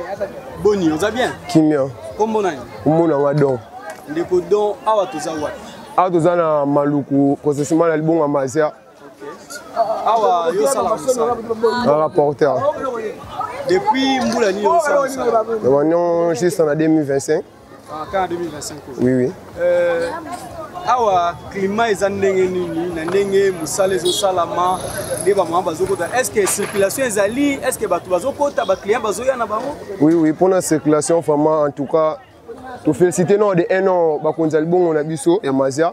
Boni, oza bien? Kimia. Kombo nani? Kombo na nga Don. Ndeko Don, awa toza wapi? Awa toza na Maluku, précisément na libongo ya Mazer. Awa yo osala mosala? Rapporteur. Depuis mbula nini osala mosala? Normalement, juste en 2025. Ah, quand en 2025? Oui, oui. Awa climat eza ndenge nini na ndenge mosala ezosalama, nde bamama bazokota? Est ce que circulation ezali? Est ce que bato bazokota, baclient bazoya na bango? Oui, oui, mpona circulation vraiment, en tout cas tofélicité non de un an bakonzi ya libongo na biso ya Mazia,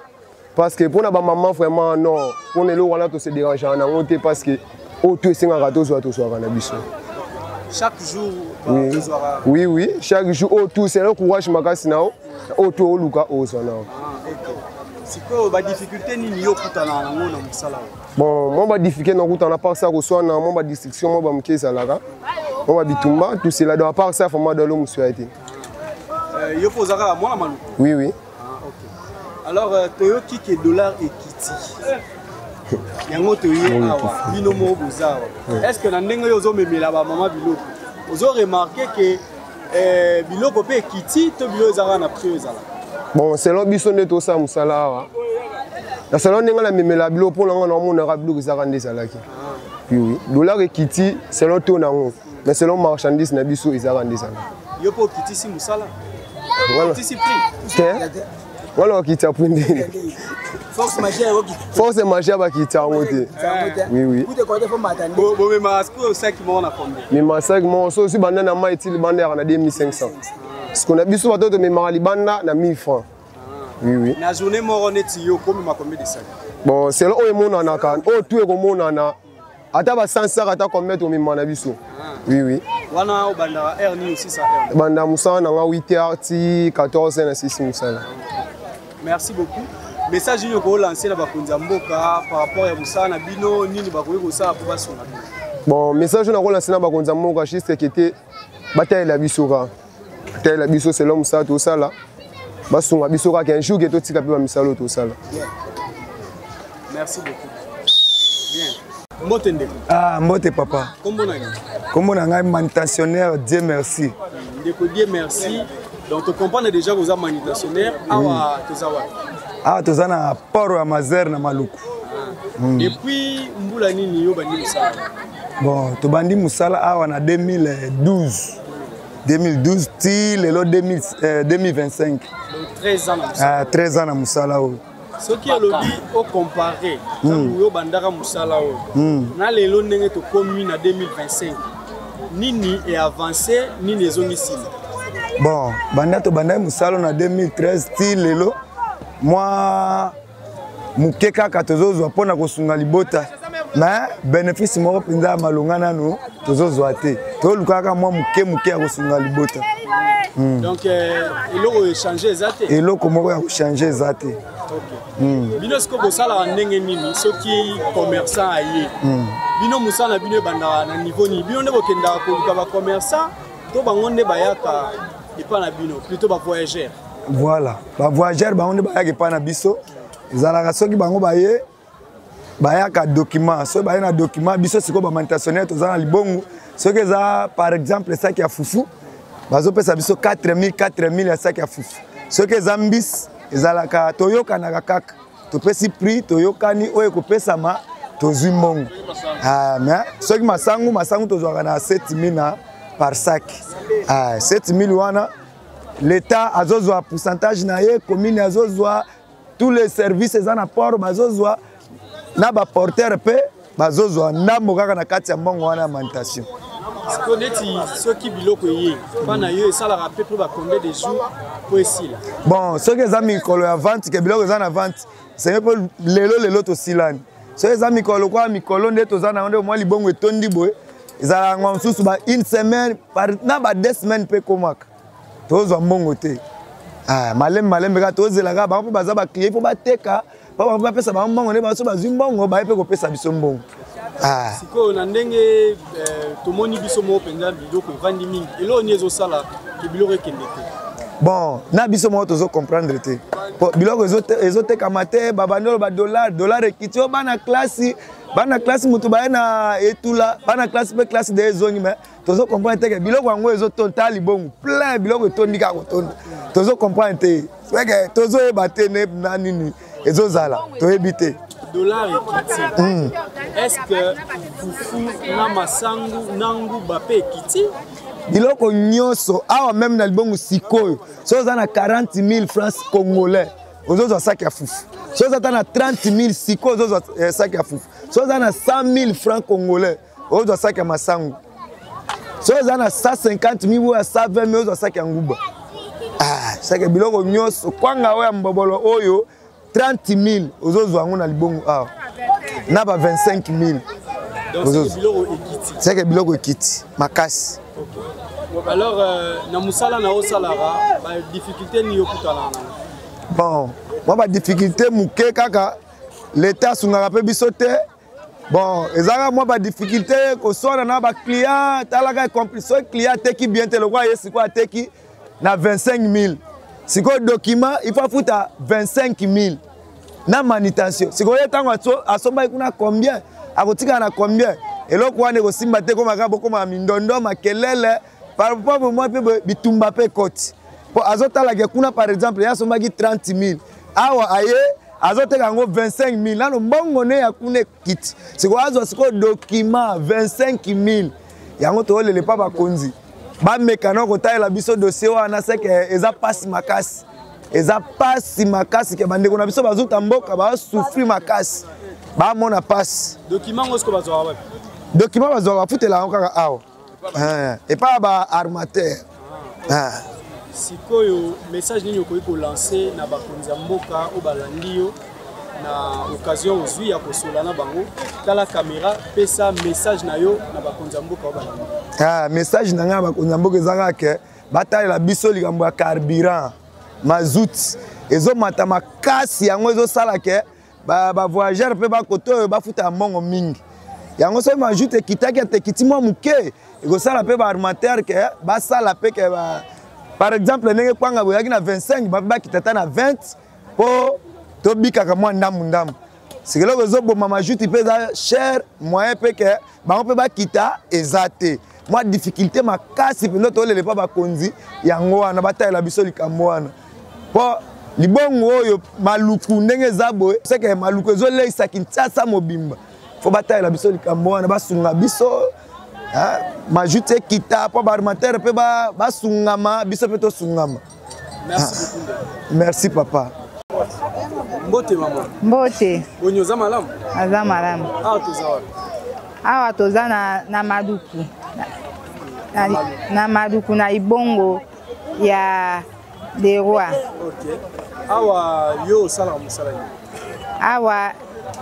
parce que mpona bamama vraiment non, mpona eloko wana tose dérangeaka nango te, parce que oyo to esengaka tozwa, tozwaka na biso. Chaque jour? Oui, oui, oui, chaque jour oyo tout c'est courage makasi na yo, oyo to oluka ozwa na yo. Sikoyo badifficulté nini yo okutana nango na mosala oyo? Bon, mwa badifficulté nakutana, part ça koswana, mwa badistraction, mwa bamoke ezalaka, mwa babitumba, tout cela. Donc à part ça, vraiment dalo mosu ya te. Yo mpo oza kaka mwana Maluku? Oui, oui. Ah, ok. Alors toyoki ke dollar ekiti, yango toye awa, bino moko boza awa. Est ce que na ndenge oyo ozomemela bamama biloko, ozo remarke ke biloko mpe ekiti to biloko ezalaka na prix oyo ezalaka? Bon, selon biso nde tosala mosala awa, na selon ndenge namemela biloko, mpo na nga naomonaka biloko ezalaka nde ezalaki. Oui, oui, dollar ekiti selon taux nango, mais selon marchandise na biso ezalaka nde ezalaki. Yo mpo okitisi mosala, okitisi prix? Te, wana bakitisa prix ndeni? Force majeure bakitisa yango te. Oui, oui. Bomemaka sikoyo saki moko na combien? Mema saki moko so ozwi banda na mai ti libanda yaka na 2500, siko na biso bato tomemaka libanda na 1000 francs. Oui, oui. Na journée moko neti yo okomema combien de sac? Bon, selon oyo emonanaka, oyo tu ekomonana. Ata ba 100 sac ata combien tomema na biso. Ah. Oui oui. Wana obandaka heure nini osisa heure? Banda mosala na nga 8 heures ti 14 heures na sisi mosala. Merci beaucoup. Message nini okolanse na bakonzi ya mboka par rapport ya mosala na bino, nini bakoki kosala mpo basunga bino? Bon, message oyo nakolanse na bakonzi ya mboka juste kete batalela biso kaka, batalela biso selon mosala tosala, basunga biso kaka un jour ke totika mpe bamisala oyo tosala. Merci beaucoup. Bien. Mbote ndeko. Ah, mbote papa. Kombo na ngai? Kombo na ngai manutentionnaire Dieu merci. Ndeko Dieu merci. Donc tu comprends déjà que vous êtes manutentionnaire. Awa toza wapi? Awa toza na port ya Mazer na Maluku. Ah. Depuis mbula nini yo bandi mosala? Bon, tobandi mosala awa na 2012. 2012 ti lelo 2025. Donc 13 ans na mosala. Ah, 13 ans na mosala oyo. Soki olobi ocompare ntango yo obandaka mosala oyo na lelo ndenge tokomi na 2025, nini e avance, nini ezongi nsima? Bon, banda tobandaki mosala na 2013 ti lelo mwa moke kaka tozozwa mpo na kosunga libota, mais bénéfice moko mpenza ya malonga nano tozozwa te, toluka kaka mwa moke moke ya kosunga libota. Donc eloko echange eza te? Eloko moko ya kochange eza te. Bino sikoyo bosalaka ndenge nini soki commerçant aye? Bino mosala na bino ebandaka na niveau nini? Bino nde bokendaka koluka bacommerçant to bango nde bayaka epa na bino, plutôt bavoyageur? Voilà, bavoyageur bango nde bayaka epa na biso. Ezalaka soki bango baye, bayaka document. Soki baye na document, biso sikoyo bamanutentionnaire toza na libongo. Soki eza par exemple saki ya fufu, bazopesa biso 4000 4000 ya saki ya fufu. Soki eza mbisi, ezalaka toyokanaka kaka, topesi prix, toyokani oyo ekopesama, tozwi mbongo. Ah, mais soki masangu, masangu tozwaka na 7000 na par sac. Ah, 7000 wana l'État azozwa pourcentage na ye, commune azozwa, tous les services eza na port bazozwa, na baporteur mpe bazozwa ndambo kaka na kati ya mbongo wana ya manutention. Sikoyo neti soki biloko eye mpa na yo, esalaka pe mpo ba combien de jours po esila? Bon, soki eza mikolo ya vente ke biloko eza na vente, senge mpo lelo lelo tosilani. Soki eza mikolo lokola mikolo nde toza na yango nde mwa libongo etondi boye, ezalaka yango mosusu ba une semaine na ba 2 semaines mpe ekomaka tozwa mbongo te. Ah, malembe malembe kaka tozela kaka bango mpe baza baclient mpo bateka, mpo bango bapesa bango mbongo nde baso bazwi mbongo baye mpe kopesa biso mbongo. Ah. Sikoyo na ndenge tomoni biso moko mpenza biloko evandi mingi, eloko nini ezosala ke biloko ekende te? Bon, na biso moko tozo comprendre te po biloko ezotekama te. Babandi oyo badollar, dollar ekiti oyo, bana klasi, bana klasi moto baye na etula, bana klasi mpe klasi de ezongi, mais tozo comprendre te ke biloko yango ezotonda libongo plein, biloko etondi kaka kotonda. Tozo comprendre te seke tozoyeba te ne na nini ezozala, toyebi te. Dollar ekiti, est-ce que fufu na masangu na nguba mpe ekiti? Biloko nyonso awa meme na libongo sikoyo, soki oza na 40 000 francs congolais ozozwa saki ya fufu, soki oza ata na 30 000 sikoyo ozozwa saki ya fufu, soki oza na 100 000 francs congolais ozwa saki ya masangu, soki oza na 150 000 oyo ya 120 000 ozwa saki ya nguba. Ah, saki biloko nyonso, kwanga oyo ya mbobolo oyo 30 000 ozozwa yango na libongo awa na ba 25 000. Donc soki biloko ekiti, seke biloko ekiti makasi. Alors na mosala na osalaka, badifficulté nini okutanaka nango? Bon, mwa badifficulté moke kaka, leta asungaka mpe biso te. Bon, ezalaka mwa badifficulté koswana na baclient. Talaka, soki client ateki bien te, lokola ye sikoyo ateki na 25 000, sikoyo document il faut afuta 25 000 na manutention. Sikoyo ye ntango asombaki kuna combien, akotikala na combien? Eloko wana ekosimba te, komaka bokoma mindondo makelele par rapport mwa mpe bitumba mpe ekoti, po azotalaka kuna par exemple ye asombaki 30 000, awa aye azoteka yango 25 000, nano mbongo ne ya kuna ekiti, sikoyo azwa sikoyo document 25 000. Yango toolele mpa bakonzi bamekana kotalela biso dossier wana, seke eza pasi makasi, eza pasi makasi ke bandeko na biso bazuta mboka basouffrir makasi, bamona pasi. Document yango sikoyo bazwaka wapi? Document bazwaka, bafutela yango kaka awa epai ya baarmateur. Sikoyo message nini okoki kolancer na bakonzi ya mboka oyo balandi yo? Na occasion ozwi ya kosola na bango, tala kamera, pesa message na yo na bakonzi ya mboka oyo balandi. Ah, message na ngai na bakonzi ya mboka eza kaka ke batalela biso likambo ya carburant mazout ezomata makasi, yango ezosala ke bavoyageur mpe bakote oyo bafutaka mbongo mingi. Yango soki mazout ekitaki ata ekiti mwa moke, ekosala mpe baarmateur ke basala mpe ke par exemple ndenge kwanga boyaki na 25, bakita ata na 20 mpo tobikaka mwa ndambu ndambu. Sika eloko ezoboma majuti mpe eza cher, moyen mpe ke bango mpe bakita eza te. Mwa difficulté makasi mpenza tolele mpa bakonzi yango wana batalela biso likambo wana, mpo libongo oyo Maluku ndenge eza boye, seke Maluku ezoleisa Kinshasa mobimba. Fo batalela biso likambo wana, basunga biso majuti ekita mpo baarmateur mpe basungama, biso mpe tosungama. Merci beaucoup. Merci papa. Mbote mama. Mbote. Boni, oza malamu? Aza malamu. Awa toza wapi? Awa toza na Maluku. Na Maluku, na Ibongo ya des rois. Ok. Awa yo osalaka mosala nini? Awa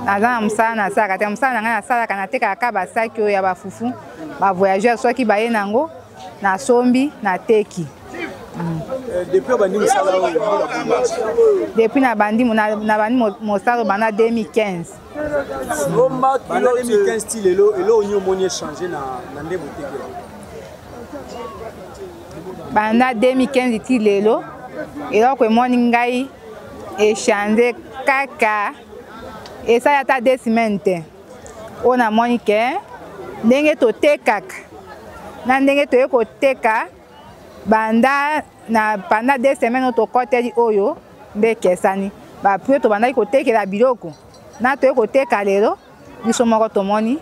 naza na mosala nasalaka te. Mosala na ngai nasalaka, natekaka kaka basaki oyo ya bafufu. Bavoyageur soki baye nango, nasombi, nateki. Depuis obandi mosala oyo, mbula boni? Depuis nabandi mosala banda 2015. Banda 2015 ti lelo, eloko nini omoni echange na nde botekela? Banda 2015 ti lelo, eloko emoni ngai echange kaka esali ata 2 semaines te. Oyo namoni ke ndenge totekaka na ndenge toye koteka banda na pendant 2 semaines oyo tokɔteli oyo nde ekesani. Baprix tobandaki kotekela biloko na toye koteka lelo, biso moko tomoni,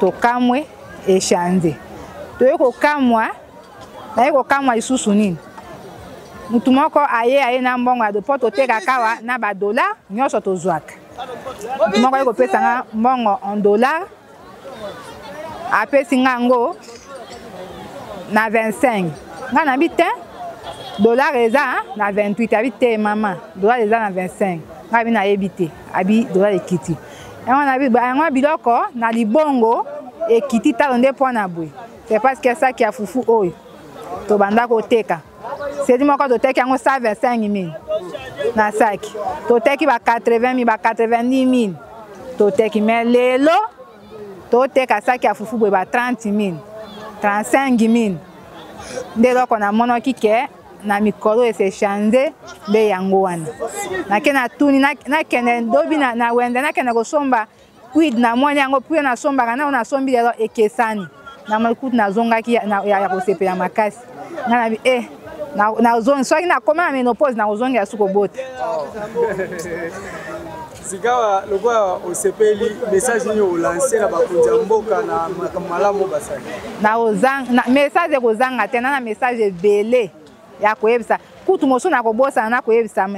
tokamwe, echange. Toye kokamwa, naye kokamwa lisusu nini? Mutu moko aye na mbongo ya mpo totekaka awa na badollar nyonso tozwaka. Mutu moko aye kopesa nga mbongo en dollar, apesi nga yango na 25. Nga nabi te, dollar eza na 28. Abi te, mama, dollar eza na 25. Nga abi nayebi te. Abi dollar ekiti. Yango nabi yango biloko na libongo ekiti talo nde mpo na boye. C'est parce que saki ya fufu oyo tobanda koteka seli moko, toteki yango 125 000 na saki, toteki ba 80 000, ba 90 000 toteki. Mais lelo toteka saki ya fufu boye ba 30 000, 35 000. Nde eloko namonaki ke na mikolo ese change nde yango wana. Nake natuni, nakende dobi na wenze, nakende kosomba huile, namoni yango prix nasombaka na oyo nasombi lelo ekesani. Namoni kutu nazongaki ya kosepela makasi. Nga nabi eh, nazongi soki nakoma na ménopause, nakozongela su kobota. Sikawa lokola osepeli, message nini olance na bakonzi ya mboka na makambo malamu basali? Message ekozanga te. Na message ebele ya koyebisa, kutu mosusu nakobosana na koyebisa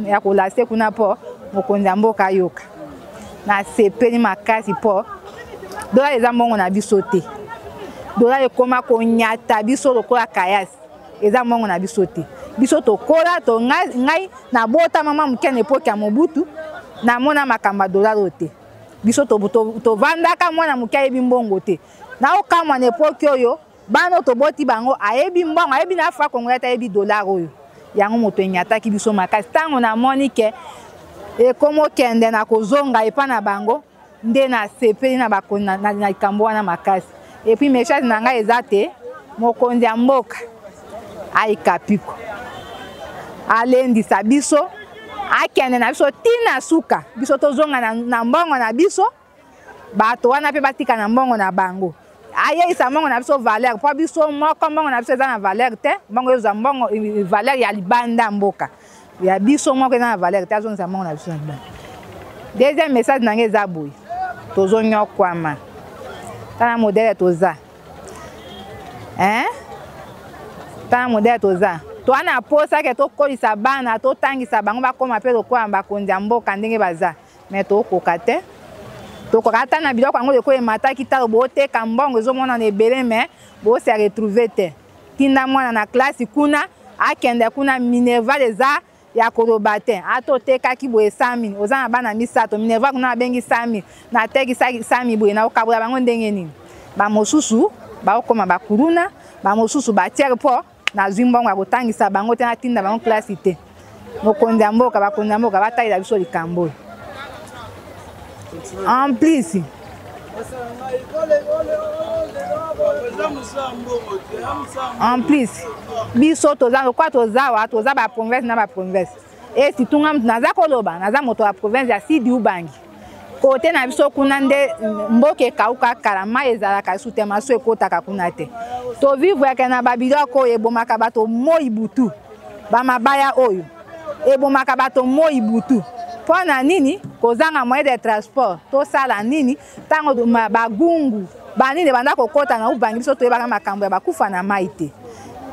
ya kolase kuna mpo mokonzi ya mboka ayoka. Nasepeli makasi mpo dollar eza mbongo na biso te. Dollar ekoma konyata biso lokola kayasi. Eza mbongo na biso te. Biso tokola to, ngai nabotama mwa moke na epoke ya Mobutu, namona makambo ya dollar oyo te. Biso tovandaka, mwana moke ayebi mbongo te. Naokamwa na epoke oyo bana toboti bango ayebi mbongo, ayebi na franc congolais te, ayebi dollar oyo. Yango moto enyataki biso makasi. Ntango namoni ke ekomokende na kozonga epa na bango, nde nasepeli na likambo wana makasi. Et puis message na ngai eza te, mokonzi ya mboka ayika piko, alendisa biso, akende na biso ntina suka, biso tozonga na mbongo na biso. Bato wana mpe batika na mbongo na bango, ayeisa mbongo na biso valeur, mpo biso moko mbongo na biso eza na valeur te. Mbongo ezwa mbongo valeur ya libanda, mboka ya biso moko eza na valeur te. Azongisa mbongo na biso na libanda. Deuxième message na ngai eza boye: tozonyokwama, tala modèle toza, hein? Tala modèle toza, toa na posa ke tokolisa bana, totangisa bango, bakóma mpe lokola bakonzi ya mboka ndenge baza. Me tokoka te, tokoka ata na biloko yango lokola emataki talo. Booteka mbongo ezomonana ebele, me bose retrouve te. Tinda mwana na klase kuna, akende kuna, minerval eza. ya koloba te. Ata otekaki boye 100 000, oza na bana misato, minerva kuna abengi 100 000, natekisaki 100 000 boye, nakokabola bango ndenge nini? Bamosusu bakokoma bakuluna, bamosusu batiere mpo nazwi mbongo ya kotangisa bango te, natinda bango klasi te. Mokonzi ya mboka, bakonzi ya mboka batalela biso likambo oyo. En plus, en plus biso toza lokola toza awa, toza ba province na ba province. E surtout nga naza koloba, naza moto ya province ya Sud Ubangi. Kote na biso kuna nde mboka ekauka kala, mai ezalaka lisusu te, maso ekotaka kuna te. Tovivreke na babiloko oyo ebomaka bato moi butu, bamabaya oyo ebomaka bato moi butu. Mpo na nini? Kozanga moyen de transport. Tosala nini ntango bagungu banini ebanda kokota na Ubangi? Biso toyebaka makambo ya bakufa na mai te.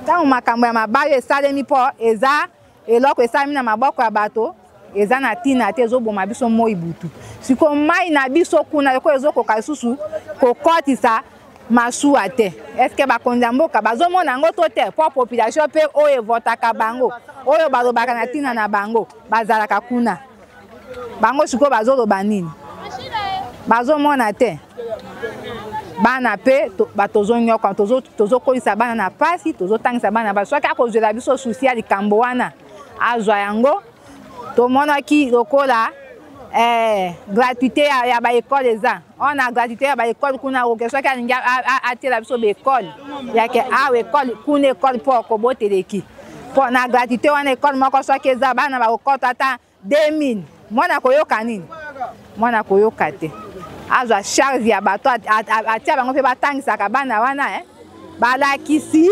Ntango makambo ya mabaya esalemi, mpo eza eloko esalemi na maboko ya bato, eza na ntina te, ezoboma biso moi butu. Sikoyo mai na biso kuna lokola ezokoka lisusu kokotisa masuwa te, eske bakonzi ya mboka bazomona yango to te? Mpo population mpe oyo evotaka bango, oyo balobaka na ntina na bango, bazalaka kuna. Bango sikoyo bazoloba nini? Bazomona te. Bana mpe tozonyoka, tozokolisa bana na pasi, tozotangisa bana basi. Soki akozwela biso susi ya likambo wana, azwa yango. Tomonaki lokola gratuité ya baekole eza ona, gratuité ya baekole kuna, oke soki alingi atiela biso baekole yake awa, ekole kuna, ekole mpo koboteleki mpo na gratuité wana. Ekole moko soki eza, bana bakokɔta ata 2000, mwana koyoka nini? Mwana koyoka te. Azwa charge ya bato, atia bango mpe batangisaka bana wana, balakisi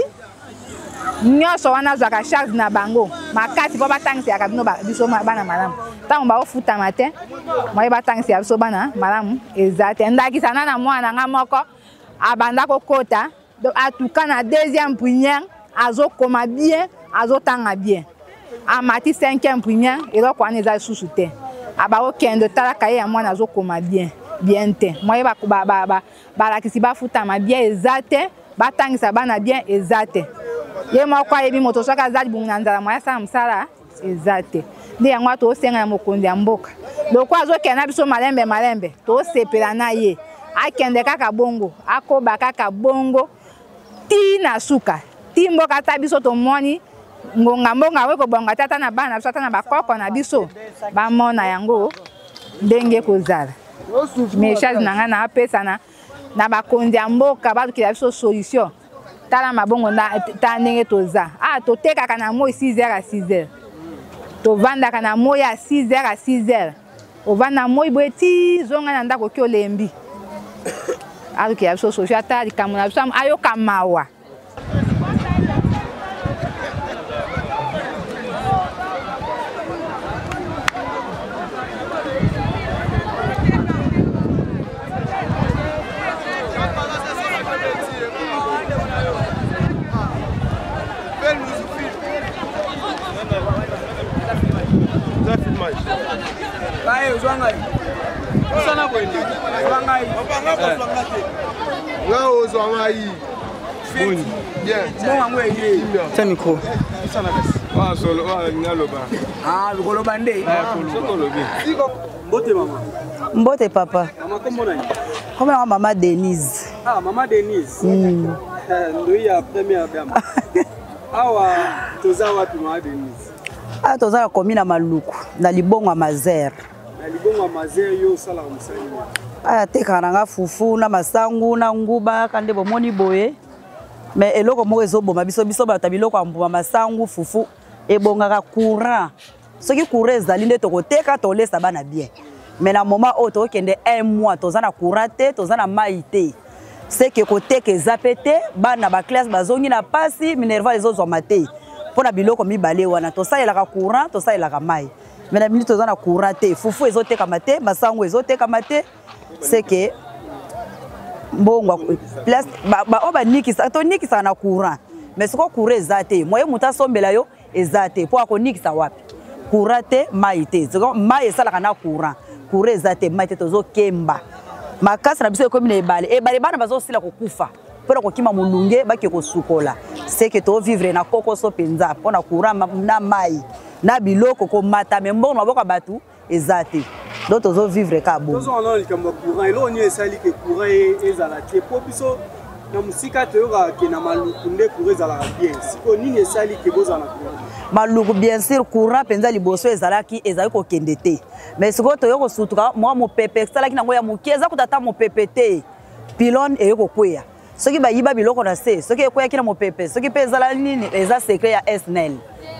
nyonso wana, azwaka charge na bango makasi mpo batangisaka bino biso bana malamu. Ntango baofutama te, moye batangisaka biso bana malamu eza te. Ndakisa na na mwana nga moko abanda kokota atuka na deuxième primaire, azokoma bien, azotanga bien, amati cinquième primaire, eloko wana eza lisusu te. Abakokende otalaka ye ya mwana azokoma bien bien te. Moye balakisi bafutama bien eza te, batangisa bana bien eza te. Ye moko ayebi, moto soki aza libungu na nzala, moye asala mosala eza te. Nde yango wana tosenga na mokonzi ya mboka, lokola azokende na biso malembe malembe, tosepela na ye, akende kaka bongo, akoba kaka bongo ti na suka, ti mboka ata biso tomoni ngonga mbongo yango ekobonga te, ata na bana na biso, ata na bakoko na biso bamona yango ndenge kozala. Message na ngai naapesa na bakonzi ya mboka, balukela biso solution. Tala mabongo, ta ndenge toza. Ah, totekaka na moi 6 heures à 6 heures, tovandaka na moi ya 6 heures à 6 heures, ovanda moi boye ti zonga na ndako, oki olembi. Alukela biso solution, ata likambo na biso, ayoka mawa. Ozwa ngai osana boye nde ozwa ngai. Nga ozwa ngai bien. Bon, yango eye. Tia micro. Naloba. Koloba nde. Mbote mama. Mbote papa. Mama, kombo nani? Kombo nanga mama Denise. Ah, mama Denise. Ndoi ya première dame. Awa toza wapi, mama Denise? Awa toza na komi na Maluku, na libongo ya Mazer. Na libongo ya Mazer. Yo osalaka mosala nini? Aya, atekaka na nga fufu na masangu na nguba ka nde bomoni boye. Mais eloko moko ezoboma biso, biso bato ya biloko ya mbuma, masangu, fufu, ebongaka courant. Soki courant ezali nde tokoteka, tolesa bana bien. Mais na moment oyo tokokende un mois, toza na courant te, toza na mai te, seke koteka eza mpe te. Bana baclasse bazongi na pasi, minerval ezozwama te. Mpo na biloko mibale wana tosalelaka courant, tosalelaka mai. Mais na minute toza na courant te, fufu ezotekama te, masango ezotekama te. Seke mbongo place oyo banikisa, tonikisaka na courant. Mais sikoyo courant eza te, moye moto asombela yo eza te, mpo akonikisa wapi? Courant te, mai te. Mai esalaka na courant. Courant eza te, mai te, tozokemba makasi na biso ekomi na ebale. Ebale, bana bazosila kokufa mpona kokima molunge, bake kosukola. Seke tovivre na kokoso mpenza mpona courant na mai. Na biloko komata me mbongo na maboko ya bato eza te. Donc tozo vivre kaka bongo. Tozonga nano likambo ya courant. Eloko nini esali ke courant ezala te? Mpo biso na mosika toyokaka ke na Maluku nde courant ezalaka bien. Sikoyo nini esali ke bozala na courant? Maluku bien sûr courant mpenza liboso ezalaki ezali kokende te. Mais sikoyo toyo kosutuka mwa mopepe esalaki nango ya moke, eza kuta ata mopepe te. Pylone eye kokweya. Soki bayiba biloko na se, soki ekweyaki na mopepe, soki mpe ezala nini, eza secret ya SNEL.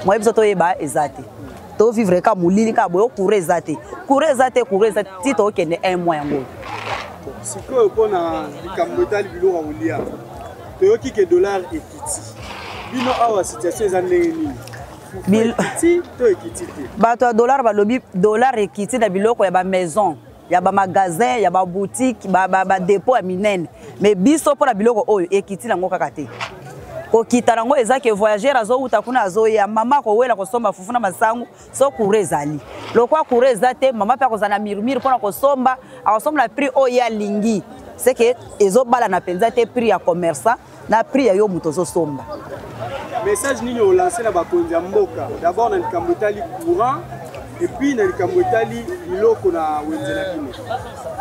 Moye biso toyeba eza te. To vivre ka molili ka boyo, courant eza te. Courant eza te, courant eza ti tokende un mois yango. Sikoyo mpona likambo etali biloko ya kolia, toyoki ke dollar ekiti. Bino awa situation eza ndenge nini? Ekiti to ekiti te? Bato ya dollar balobi dollar ekiti na biloko ya ba maison, ya ba magasin, ya ba boutique, ba ba, ba dépôt ya minene. Mais biso mpona biloko oyo ekiti nango kaka te. Kokita nango eza ke voyageur azowuta kuna azoya, mama akowela kosomba fufu na masangu so courant ezali. Lokwa courant eza te, mama mpe akozala na murmure mpona kosomba, akosomba na prix oyo ye alingi. C'est que ezobalana mpenza te prix ya commerçant na prix ya yo moto ozosomba. Message nini olance na bakonzi ya mboka? D'abord na likambo etali courant et puis na likambo etali biloko na wenze na bino.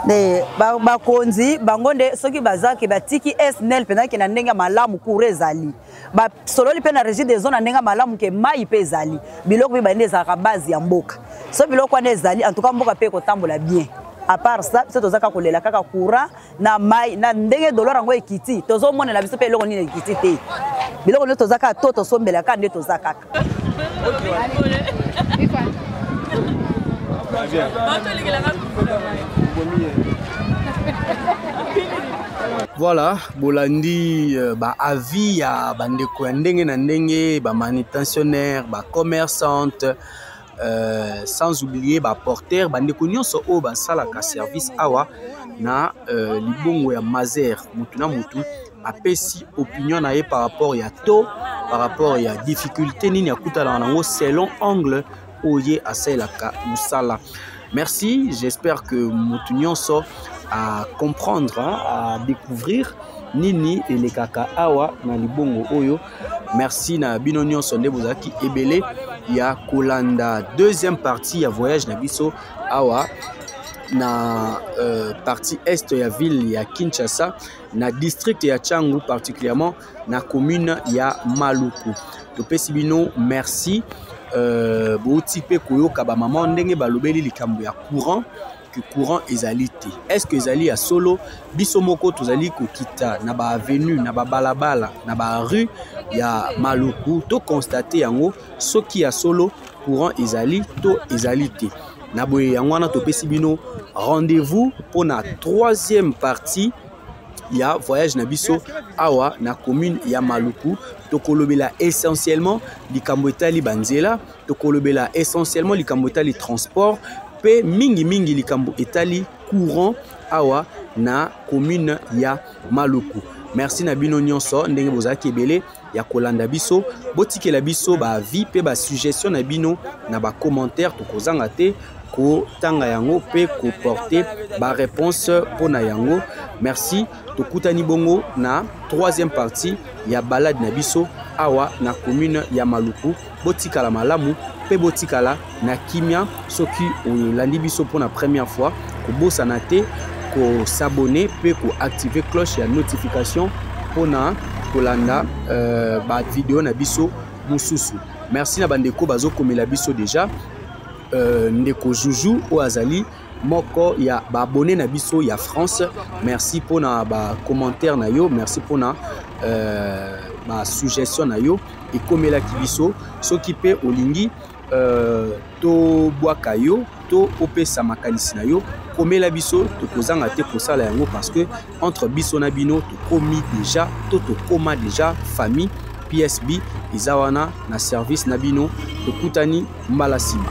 Ne bakonzi bango nde soki baza ke batiki SNEL mpenza ke na ndenge ya malamu courant ezali, basololi mpe na régie des eaux na ndenge ya malamu ke mai mpe ezali, biloko mpe bande ezalaka base ya mboka. So biloko wana ezali, en tout cas mboka mpe ekotambola bien. À part ça, biso toza kaka kolela kaka courant na mai na ndenge dollar yango ekiti, tozomonela biso mpe eloko nini ekiti te. Biloko nde toza kaka to tosombela kaka nde toza kaka. Voilà, bolandi ba avis ya bandeko ya ndenge na ndenge, ba manutentionnaire, ba commerçante, sans oublier ba porteur, bandeko nyonso oyo basalaka service awa na libongo ya Mazer. Mutu na mutu apesi opinion na ye par rapport ya taux, par rapport ya difficulté nini akutanaka nango selon angle oyo ye asalelaka mosala. Merci, j'espère que mutu nyonso à comprendre, hein, à découvrir nini elekaka awa na libongo oyo. Merci na bino nyonso nde bozalaki ebele ya kolanda deuxième partie ya voyage na biso awa na partie est ya ville ya Kinshasa, na district ya Tshangu, particulièrement na commune ya Maluku. Topesi bino merci. Bouti pe koyoka ba maman ndenge balobeli likambo ya courant, que courant ezali te. Est-ce que ezali ya solo? Biso moko tozali kokita na ba avenue, na ba balabala, na ba rue ya Maluku, to constater yango soki ya solo courant ezali to ezali te. Na boye yango wana topesi bino rendez-vous pour na troisième partie ya voyage na biso awa na commune ya Maluku. Tokolobela essentiellement likambo etali banzela, tokolobela essentiellement likambo etali transport, pe mingi mingi likambo etali courant awa na commune ya Maluku. Merci na bino nyonso ndenge bozalaki ebele ya kolanda biso. Botikela biso ba avis pe ba suggestion na bino na ba commentaire, tokozanga te kotanga yango pe koporter ba réponse pona yango. Merci, tokutani bongo na troisième partie ya balade na biso awa na commune ya Maluku. Botikala malamu pe botikala na kimia. Soki olandi biso pour la première fois, kobosana te ko s'abonner pe ko activer cloche ya notification pona kolanda ba vidéo na biso mususu. Merci na bandeko bazokomela biso déjà. Ndeko Juju oyo azali moko ya ba abonné na biso ya France, merci pona ba commentaire na yo, merci pona ba suggestion na yo ekomelaki biso. Soki pe olingi tobwaka yo to opesa makanisi na yo, komela biso, tokozanga te kosala yango, parce que entre biso na bino tokomi déjà to tokoma déjà famille. PSB eza wana na service na bino. Tokutani mbala nsima.